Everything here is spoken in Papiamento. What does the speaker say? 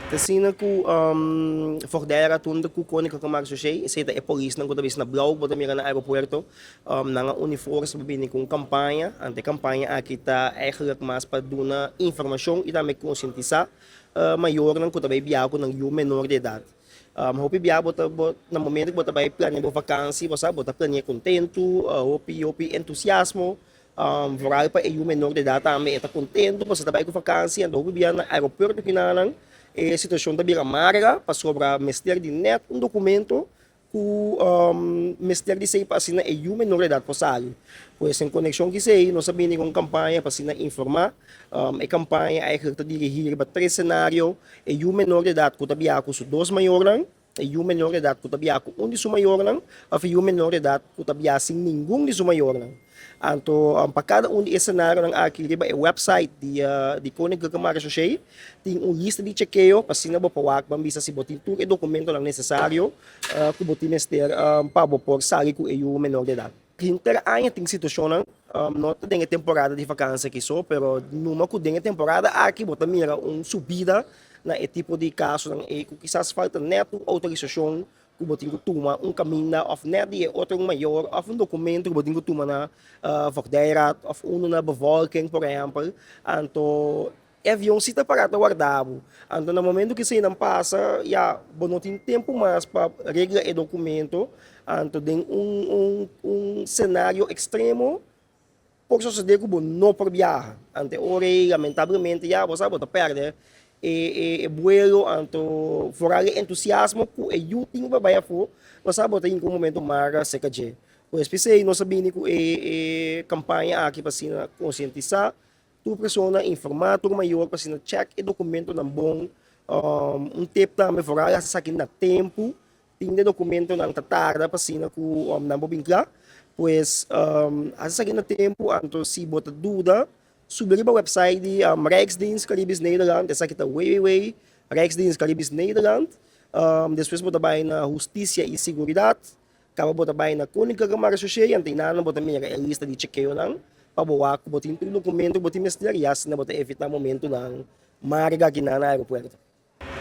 Ta asina ku Voogdijraad hunto ku Koninklijke Marechaussee, esei ta e polisnan ku ta bisti na blou ku bo ta mira na aeropuerto, nan a uni forsa pa bini ku un kampaña. Anto e kampaña aki ta eigenlijk mas pa duna informashon i tambe konsientisá mayornan ku ta bai biaha ku nan yu menor di edat. Hopi biaha bo ta bo na momento ku bo ta bai plania bo vakansi bo sa bo ta plania kontentu, hopi hopi entusiasmo. Vooral pa e yu menor di edat tambe e ta kontentu pasobra ta bai ku vakansi anto hopi bia na aeropuerto kinanan e situashon ta bira marga pasobra mester di nèt un dokumento ku mester di esei pa asina e yu menor di edat por sali. Pues en konekshon ku esei nos a bini ku un kampaña pa asina informá. E kampaña eigentlik ta dirigí riba tres senario, e yu menor di edat ku ta biaha ku su dos mayornan, E yu menor di edat ku ta biaha ku un di su mayornan òf e yu menor di edat ku ta biaha sin ningun di su mayornan. Anto pa kada un di e senarionan aki riba e wèpsait di di Koninklijke Marechaussee tin un lista di chekeo pa asina bo por wak ban bisa si bo tin tur e dokumentonan nesesario ku bo tin mester pa bo por sali ku e yu menor di edat. Henter aña tin situashonnan, no ta den e temporada di vakansia aki so, pero numa ku den e temporada aki bo ta mira un subida na e tipo di kasonan ei ku kisas falta nèt un outorisashon ku bo tin ku tuma un kaminda òf nèt di e otro mayor òf un dokumento ku bo tin ku tuma na Voogdijraad òf unu na Bevolking por ehèmpel. Anto E avion si ta pará ta warda bo. Anto na momento ku eseinan pasa, ya, bo no tin tempu mas pa regla e dokumento. Anto den un un un senario ekstremo por sosodé ku bo no por biaha. Anto e ora ei lamentablemente ya bo sa bo ta pèrdè e e e buelo. Anto foral e entusiasmo ku e yu tin pa bai afó, bo sa bo ta hinka un momento mara serka dje. Pues p'esei nos a bini ku e e kampaña aki pa asina konsientisá Tur persona informá tur mayor pa asina chèk e dokumentonan bon. Un tip tambe foral hasi esaki na tempu. Tin de dokumentonan ta tarda pa asina ku nan por bin kla. Pues hasi esaki na tempu anto si bo ta duda subi riba website di Rijksdienst Caribisch Nederland, esaki ta www Rijksdienst Caribisch Nederland. Despues bo ta bai na Hustisia i Siguridat. Kaba bo ta bai na Koninklijke Marechaussee anto einan bo ta mira e lista di chekeonan pa bo wak ku bo tin tur dokumento ku bo tin mester i asina bo ta evitá momentunan marga akinan na aeropuerto.